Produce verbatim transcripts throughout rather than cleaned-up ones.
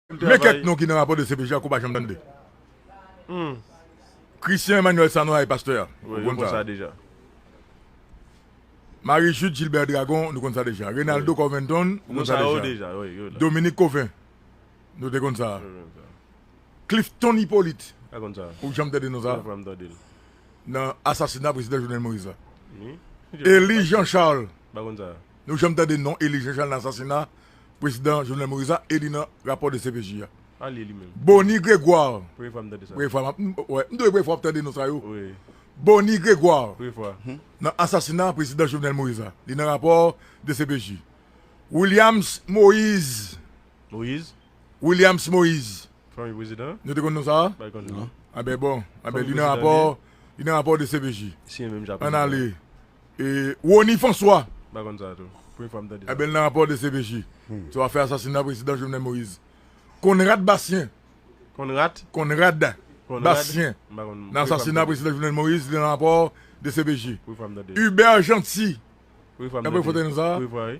Men kèk non ki nan rapò de C P J a ke w pa janm tande. Hmm. Christian Emmanuel Sanoa e pastè a. Wi, ou konn sa deja. Marie Jude Gilbert Dragon, nou konn sa deja. Renaldo Covington, nou konn sa deja. Dominique Covin, nou te konn sa. Clifton Hyppolite, ou janm tande non sa? Nan asasina prezidan Jovenel Moïse la. Élie Jean Charles, nou janm tande non Élie Jean Charles nan asasina prezidan Jovenel Moïse la, e li nan rapò de C P J a. Boni Grégoire, premye fwa m tande sa. Premye fwa m ap, m, wè, m dwe premye fwa m ap tande non sa yo. Boni Grégoire, nan asasina prezidan Jovenel Moïse la, li nan rapò de C P J. Williams Moïse. Moïse. Williams Moïse. Fanmi prezidan. Nou te konn non sa? Pa konn non. Anben bon, anben li nan rapò, li nan rapò de C P J. Ann ale. E Rony François. Pa konn sa tou. Premye fwa m tande sa. Anben li nan rapò de C P J. Sou afè asasina prezidan Jovenel Moïse. Conrad Bastien. Conrad? Conrad Bastien. Nan asasina prezidan Jovenel Moïse, li nan rapò de C P J. Hubert Jeanty. Premye fwa m tande sa.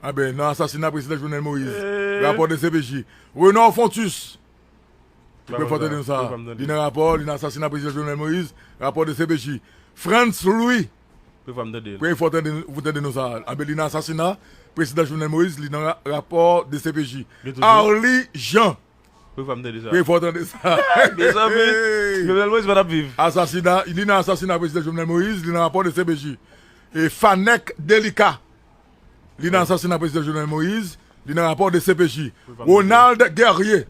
Anben nan asasina prezidan Jovenel Moïse, rapò de C P J. Renor Fontus. Premye fwa m tande sa. Li nan rapò, li nan asasina prezidan Jovenel Moïse, rapò de C P J. Frantz Louis. Premye fwa m tande. Premye fwa w tande, ou tande non sa. Anben li nan asasina prezidan Jovenel Moïse, li nan ra-, rapò de C P J. Arly Jean. Premye fwa m tande sa. Premye fwa w tande sa. Mezanmi, Jovenel Moïse pa t ap viv. Asasina, li nan asasina prezidan Jovenel Moïse, li nan rapò de C P J. E Fanec Delica, li nan asasina prezidan Jovenel Moïse, li nan rapò de C P J. Ronald Guerrier.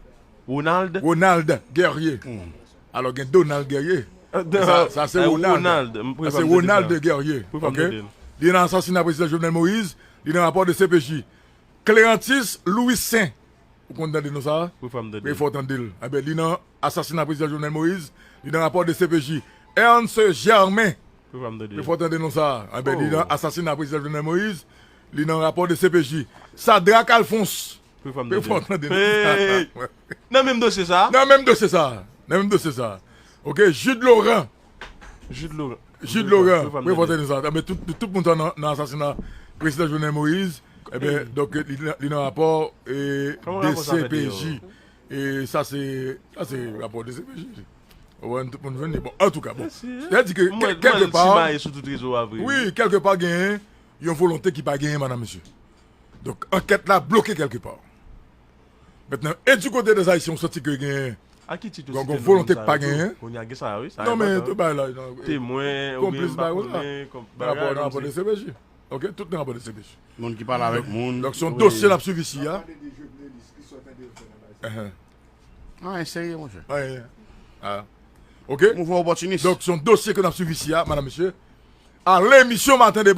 Ronald? Ronald Guerrier. Alò gen Donald Guerrier. Sa, sa se Ronald. Sa se Ronald Guerrier. Li nan asasina prezidan Jovenel Moïse, li nan rapò de C P J. Cléantis Louissaint. Ou konn tande non sa? Premye fwa w tande l. Anben li nan asasina prezidan Jovenel Moïse, li nan rapò de C P J. Ernst Germain. Premye fwa w tande non sa? Anben li nan asasina prezidan Jovenel Moïse, li nan rapò de C P J. Sadrac Alphonse. Premye fwa w tande non sa? Nan menm dosye sa? Nan menm dosye sa. Nan menm dosye sa. Ok, Jude Laurent. Jude Laurent. Jude Laurent, premye fwa w tande non sa? Anben tout, tout moun sa nan, nan asasina prezidan Jovenel Moïse. Enben donk li, li nan rapò, e, de C P J. E sa se, sa se rapò de C P J. Ou wè, tout moun jwenn li. Bon, antouka, bon. Sa di ke kèlkepa, wi, kèlkepa genyen yon volonte ki pa genyen, madam, mesye. Donk ankèt la bloke kèlkepa. Mentnan, e di kote dè Ayisyen, ou santi ke genyen yon volonte ki pa genyen. Non men tout bagay la, non. Temwen, konplis, bagay la. Rapò, rapò de C P J. Ok, tout nan rapò de C P J. Moun ki pale avèk moun. Donk se yon dosye n ap swiv isi a. Anyen serye, monchè. Anyen. Ok. Mouvman opòtinis. Donk se yon dosye ke n ap swiv isi a, madam, mesye. Ale emisyon Maten Deba.